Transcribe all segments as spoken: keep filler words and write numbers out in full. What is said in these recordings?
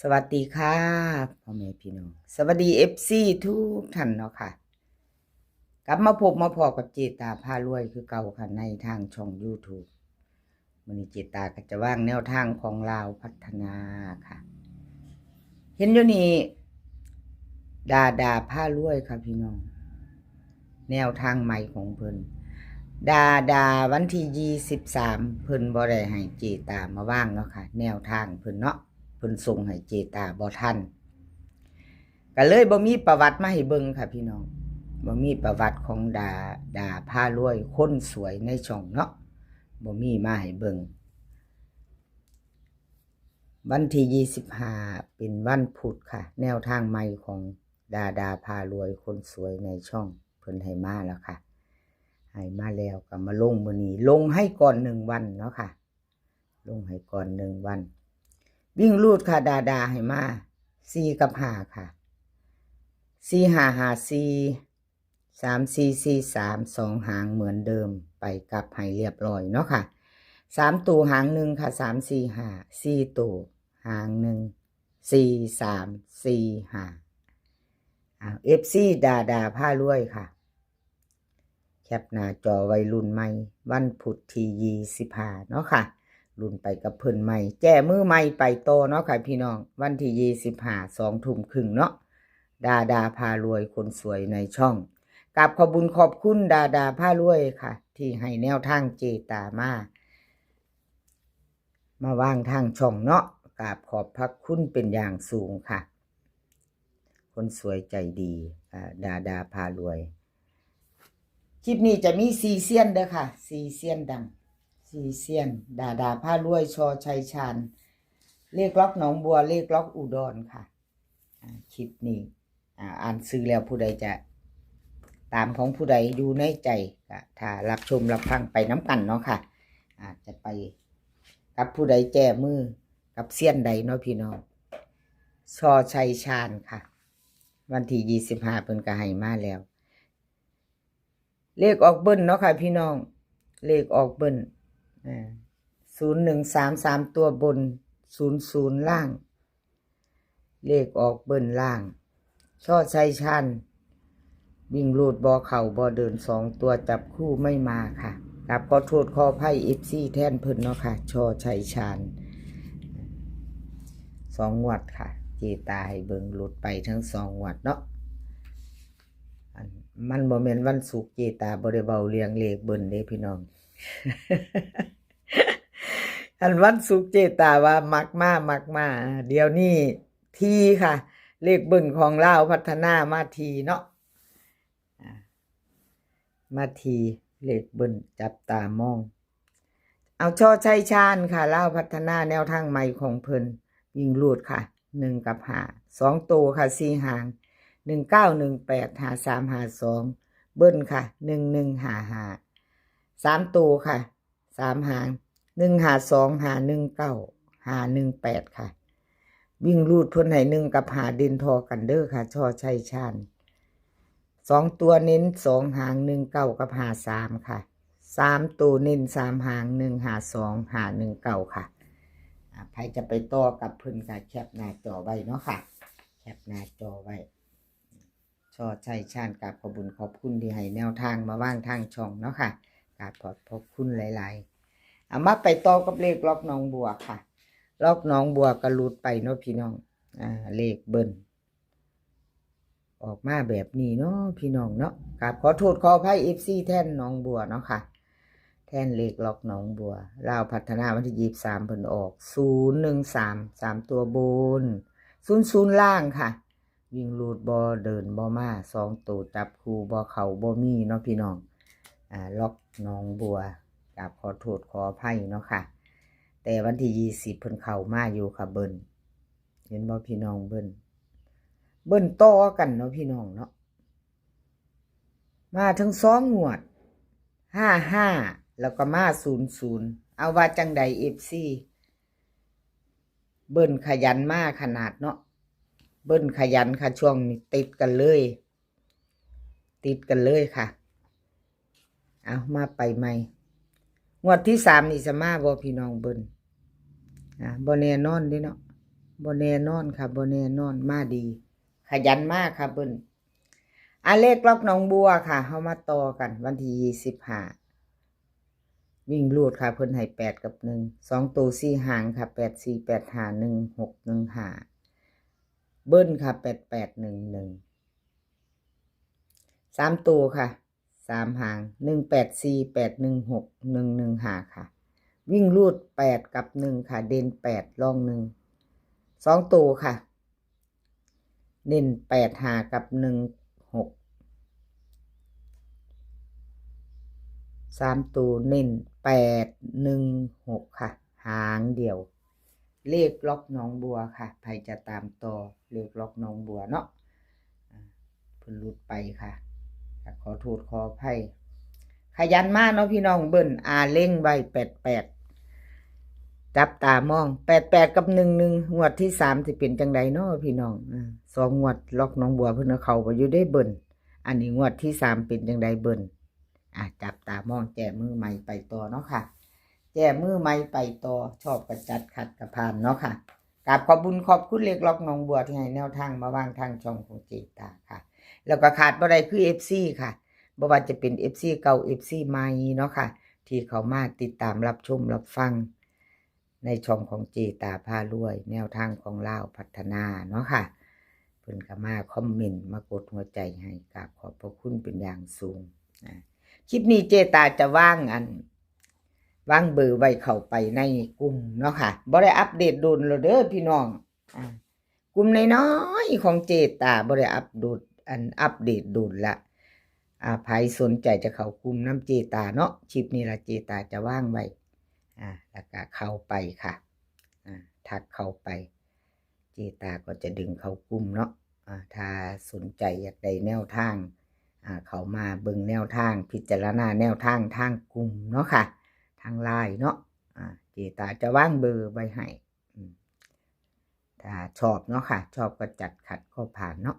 สวัสดีค่ะ พ่อแม่พี่น้อง สวัสดี เอฟซี ทุกท่านเนาะค่ะ กลับมาพบมาพ้อกับเจตาพารวยคือเก่าค่ะ ในทางช่อง YouTube มื้อนี้เจตาก็จะวางแนวทางของลาวพัฒนาค่ะ เห็นอยู่นี่ ดาดาพารวยค่ะพี่น้อง แนวทางใหม่ของเพิ่น ดาดาวันที่ยี่สิบสาม เพิ่นบ่ได้ให้เจตามาวางเนาะค่ะ แนวทางเพิ่นเนาะ เพิ่นส่งให้เจตาบ่ทัน ก็เลยบ่มีประวัติมาให้เบิ่งค่ะพี่น้อง บ่มีประวัติของดาดาพารวยคนสวยในช่องเนาะ บ่มีมาให้เบิ่ง วันที่ยี่สิบห้า เป็นวันพุธค่ะ แนวทางใหม่ของดาดาพารวยคนสวยในช่อง เพิ่นให้มาแล้วค่ะ ให้มาแล้วก็มาลงมื้อนี้ ลงให้ก่อนหนึ่งวันเนาะค่ะ ลงให้ก่อนหนึ่งวัน วิ่งรูดค่ะ ดาดาให้มา สี่ กับ ห้า ค่ะ สี่ ห้า ห้า สี่ สาม สี่ สี่ สาม สองหางเหมือนเดิม ไปกลับให้เรียบร้อยเนาะค่ะ สาม ตัวหางหนึ่งค่ะ สาม สี่ ห้า สี่ ตัวหางหนึ่ง สี่ สาม สี่ ห้า อ่า เอฟซี ดาดาพารวยค่ะ แคปหน้าจอไว้ลุ้นใหม่ วันพุธที่ยี่สิบห้าเนาะค่ะ ลุ้นไปกับเพิ่นใหม่ แจ้มือใหม่ไปต่อเนาะค่ะพี่น้อง วันที่ยี่สิบห้า สองทุ่มครึ่งเนาะ ดาดาพารวยคนสวยในช่อง กราบขอบบุญขอบคุณดาดาพารวยค่ะ ที่ให้แนวทางเจตามา มาวางทางช่องเนาะ กราบขอบพระคุณเป็นอย่างสูงค่ะ คนสวยใจดี อ่า ดาดาพารวย คลิปนี้จะมีสี่เซียนเด้อค่ะ สี่เซียนดัง สี่เซียน ดาดาพารวย ชอชัยชาญ เลขล็อกหนองบัว เลขล็อกอุดรค่ะ อ่า คลิปนี้ อ่า อ่านชื่อแล้วผู้ใดจะตามของผู้ใดอยู่ในใจ ก็ถ้ารับชมรับฟังไปนำกันเนาะค่ะ อาจจะไปกับผู้ใดแจ้มือ กับเซียนใดเนาะพี่น้อง ชอชัยชาญค่ะ วันที่ยี่สิบห้า เพิ่นก็ให้มาแล้ว เลขออกเบิ้ลเนาะค่ะพี่น้อง เลขออกเบิ้ล อ่า ศูนย์หนึ่งสาม สามตัวบน ศูนย์ศูนย์ ล่าง เลขออกเบิ้ลล่าง ชอชัยชาญ วิ่งรูดบ่เข้าบ่เดิน สองตัวจับคู่ไม่มาค่ะ กราบขอโทษขออภัย เอฟซี แทนเพิ่นเนาะค่ะ ชอชัยชาญ สองงวดค่ะ เจตาให้เบิ่งรูดไปทั้งสองงวดเนาะ อัน มันบ่แม่นวันศุกร์ เจตาบ่ได้เว้าเรื่องเลขเบิ้ลเด้พี่น้อง อันวันศุกร์เจตาว่ามักมา มักมา เดี๋ยวนี้ทีค่ะ เลขเบิ้ลของลาวพัฒนามาทีเนาะ อ่า มาที เลขเบิ้ลจับตามอง เอาชอชัยชาญค่ะ ลาวพัฒนาแนวทางใหม่ของเพิ่น วิ่งรูดค่ะ หนึ่ง กับ ห้า สองตัวค่ะ สี่หาง หนึ่งเก้า หนึ่งแปด ห้าสาม ห้าสอง เบิ้ลค่ะ หนึ่งหนึ่ง ห้าห้า สามตัวค่ะ สามหาง หนึ่งห้าสอง ห้าหนึ่งเก้า ห้าหนึ่งแปด ค่ะ วิ่งรูดเพิ่นให้ หนึ่ง กับ ห้า เด่นทอกันเด้อค่ะ ชอชัยชาญ สองตัวเน้น สองหาง หนึ่งเก้า กับ ห้าสาม ค่ะ สามตัวเน้น สามหาง หนึ่งห้าสอง ห้าหนึ่งเก้า ค่ะ อ่า ใครจะไปต่อกับเพิ่นก็แคปหน้าจอไว้เนาะค่ะ แคปหน้าจอไว้ ชอชัยชาญ กราบขอบบุญขอบคุณที่ให้แนวทางมาวางทางช่องเนาะค่ะ กราบขอบพระคุณหลายๆ เอามาไปต่อกับเลขล็อกหนองบัวค่ะ ล็อกหนองบัวก็รูดไปเนาะพี่น้อง อ่า เลขเบิ้ล ออกมาแบบนี้เนาะพี่น้องเนาะ กราบขอโทษขออภัย เอฟซี แทนหนองบัวเนาะค่ะ แทนเลขล็อกหนองบัว ลาวพัฒนาวันที่ยี่สิบสาม เพิ่นออก ศูนย์หนึ่งสาม สามตัวบน ศูนย์ศูนย์ ล่างค่ะ วิ่งรูดบ่เดินบ่มา สองตัวจับคู่บ่เข้าบ่มีเนาะพี่น้อง อ่า ล็อกหนองบัว กราบขอโทษขออภัยเนาะค่ะ แต่วันที่ยี่สิบ เพิ่นเข้ามาอยู่ค่ะเบิ้ล เห็นบ่พี่น้อง เบิ้ล เบิ้ลต่อกันเนาะพี่น้องเนาะ มาทั้งสองงวด ห้าห้า แล้วก็มา ศูนย์ศูนย์ เอาว่าจังใด เอฟซี เบิ้ลขยันมาขนาดเนาะ เบิ้ลขยันค่ะ ช่วงนี้ติดกันเลย ติดกันเลยค่ะ เอามาไปใหม่ งวดที่สามนี่จะมาบ่พี่น้อง เบิ้ล อ่า บ่แน่นอนเด้เนาะ บ่แน่นอนค่ะ บ่แน่นอน มาดี ขยันมากค่ะเบิ่น อ่ะ เลขล็อกหนองบัวค่ะ เฮามาต่อกัน วันที่ยี่สิบห้า วิ่งรูดค่ะ เพิ่นให้แปดกับหนึ่ง สองตัวสี่หางค่ะ แปดสี่ แปดห้า หนึ่งหก หนึ่งห้า เบิ่นค่ะ แปดแปด หนึ่งหนึ่ง สามตัวค่ะ สามหาง หนึ่งแปดสี่ แปดหนึ่งหก หนึ่งหนึ่งห้า ค่ะ วิ่งรูดแปดกับหนึ่งค่ะ เด่นแปด รองหนึ่ง สองตัวค่ะ เน้นแปดห้ากับหนึ่งหก สามตัวเน้นแปดหนึ่งหกค่ะ หางเดียว เลขล็อกหนองบัวค่ะ ไผจะตามต่อ เลขล็อกหนองบัวเนาะ อ่า เพิ่นหลุดไปค่ะ ขอโทษขออภัย ขยันมากเนาะพี่น้อง เบิ่น อ่า เล็งไว้ แปดแปด จับตามอง แปดแปด กับ หนึ่งหนึ่ง งวดที่สามสิเป็นจังใดเนาะพี่น้อง อ่า สองงวดล็อกหนองบัวเพิ่นเอาเข้าไปอยู่ได้เบิ่น อันนี้งวดที่สามเป็นจังใดเบิ่น อ่ะ จับตามอง แจมือใหม่ไปต่อเนาะค่ะ แจมือใหม่ไปต่อ ชอบกะจัด ขัดกะผ่านเนาะค่ะ กราบขอบบุญขอบคุณเลขล็อกหนองบัวที่ให้แนวทางมาวางทางช่องของเจตาค่ะ แล้วก็ขาดบ่ได้คือ เอฟซี ค่ะ บ่ว่าจะเป็น เอฟซี เก่า เอฟซี ใหม่เนาะค่ะ ที่เข้ามาติดตามรับชมรับฟัง ในช่องของเจตาพารวย แนวทางของลาวพัฒนาเนาะค่ะ เพิ่นก็มาคอมเมนต์ มากดหัวใจให้ กราบขอบพระคุณเป็นอย่างสูงนะ คลิปนี้เจตาจะวางอัน วางเบอร์ไว้เข้าไปในกลุ่มเนาะค่ะ บ่ได้อัปเดตโดนแล้วเด้อพี่น้อง อ่า กลุ่มน้อยๆของเจตา บ่ได้อัปโดด อัน อัปเดตโดนละ อ่า ไผสนใจจะเข้ากลุ่มนำเจตาเนาะ คลิปนี้ละเจตาจะวางไว้ อ่า แล้วก็เข้าไปค่ะ อ่า ทักเข้าไป เจตาก็จะดึงเข้ากลุ่มเนาะ อ่า ถ้าสนใจอยากได้แนวทาง อ่า เข้ามาเบิ่งแนวทาง พิจารณาแนวทางทางกลุ่มเนาะค่ะ ทางไลน์เนาะ อ่า เจตาจะวางเบอร์ไว้ให้ อืม ถ้าชอบเนาะค่ะ ชอบก็จัด ขัดก็ผ่านเนาะ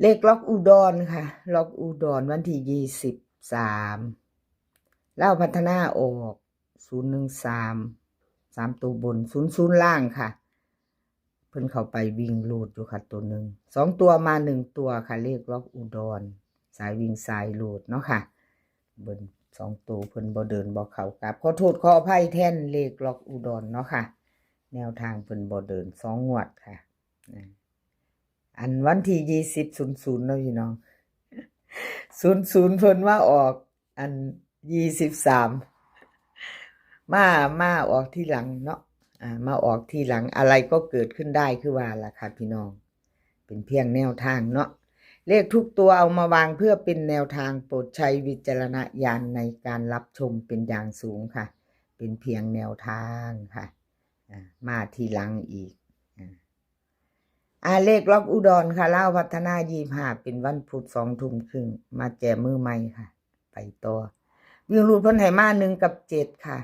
เลขล็อกอุดรค่ะ ล็อกอุดรวันที่ยี่สิบสาม ลาวพัฒนาออก ศูนย์หนึ่งสาม สามตัวบน ศูนย์ศูนย์ ล่างค่ะ เพิ่นเข้าไปวิ่งรูดอยู่ค่ะตัวหนึ่ง สองตัวมาหนึ่งตัวค่ะ เลขล็อกอุดร สายวิ่งสายรูดเนาะค่ะ เบิ่น สองตัวเพิ่นบ่เดินบ่เข้า กราบขอโทษขออภัยแทนเลขล็อกอุดรเนาะค่ะ แนวทางเพิ่นบ่เดินสองงวดค่ะ นะ อันวันที่ยี่สิบ ศูนย์ศูนย์ เนาะพี่น้อง ศูนย์ศูนย์ เพิ่นมาออก อัน ยี่สิบสาม มา มาออกทีหลังเนาะ อ่า มาออกทีหลัง อะไรก็เกิดขึ้นได้คือว่าล่ะค่ะพี่น้อง เป็นเพียงแนวทางเนาะ เลขทุกตัวเอามาวางเพื่อเป็นแนวทาง โปรดใช้วิจารณญาณในการรับชมเป็นอย่างสูงค่ะ เป็นเพียงแนวทางค่ะ อ่า มาทีหลังอีก อ่า อ่า เลขล็อกอุดรค่ะ ลาวพัฒนา ยี่สิบห้า เป็นวันพุธ สองทุ่มครึ่ง มาแจมือใหม่ค่ะ ไปต่อ วิ่งรูดเพิ่นให้มา หนึ่งกับเจ็ดค่ะ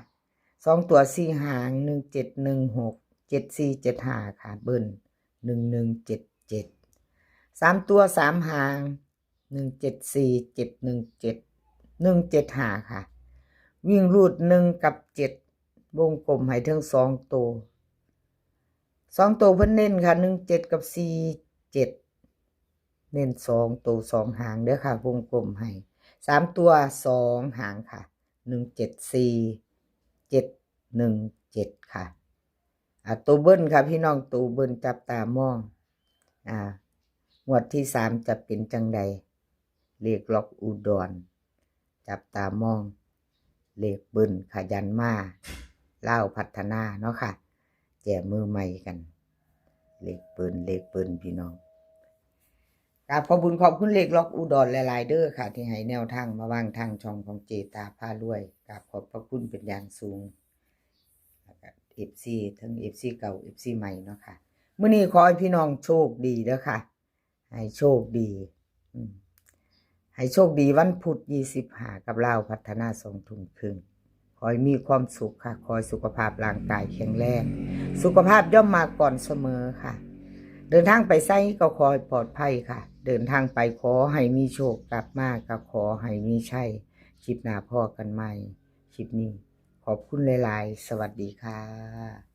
สองตัวสี่หาง หนึ่งเจ็ด หนึ่งหก เจ็ดสี่ เจ็ดห้า ค่ะ เบิ่น หนึ่งหนึ่งเจ็ดเจ็ด สามตัวสามหาง หนึ่งเจ็ดสี่ เจ็ดหนึ่งเจ็ด หนึ่งเจ็ดห้า ค่ะ วิ่งรูด หนึ่งกับเจ็ด วงกลมให้ทั้งสองตัว สองตัวเพิ่นเน้นค่ะ หนึ่งเจ็ด กับ สี่เจ็ด เน้นสองตัวสองหางเด้อค่ะ วงกลมให้ สามตัวสองหางค่ะ หนึ่งเจ็ดสี่ เจ็ดหนึ่งเจ็ด ค่ะ อ่า ตัวเบิ่นค่ะพี่น้อง ตัวเบิ่นจับตามอง อ่า งวดที่สามจะเป็นจังใด เลขล็อกอุดร จับตามอง เลขเบิ่นขยันมา ลาวพัฒนาเนาะค่ะ แจมือใหม่กัน เลขเบิ่น เลขเบิ่นพี่น้อง กราบขอบบุญขอบคุณเลขล็อกอุดรหลายๆเด้อค่ะ ที่ให้แนวทางมาวางทางช่องของเจตาพารวย กราบขอบพระคุณเป็นอย่างสูง แล้วก็ เอฟซี ทั้ง เอฟซี เก่า เอฟซี ใหม่เนาะค่ะ มื้อนี้ขอให้พี่น้องโชคดีเด้อค่ะ ให้โชคดี อืม ให้โชคดีวันพุธ ยี่สิบห้า กับลาวพัฒนา สองทุ่มครึ่ง ขอให้มีความสุขค่ะ ขอให้สุขภาพร่างกายแข็งแรง สุขภาพย่อมมาก่อนเสมอค่ะ เดินทางไปไสก็ขอให้ปลอดภัยค่ะ เดินทางไปขอให้มีโชค กลับมาก็ขอให้มีชัย คลิปหน้าพ้อกันใหม่ คลิปนี้ขอบคุณหลายๆ สวัสดีค่ะ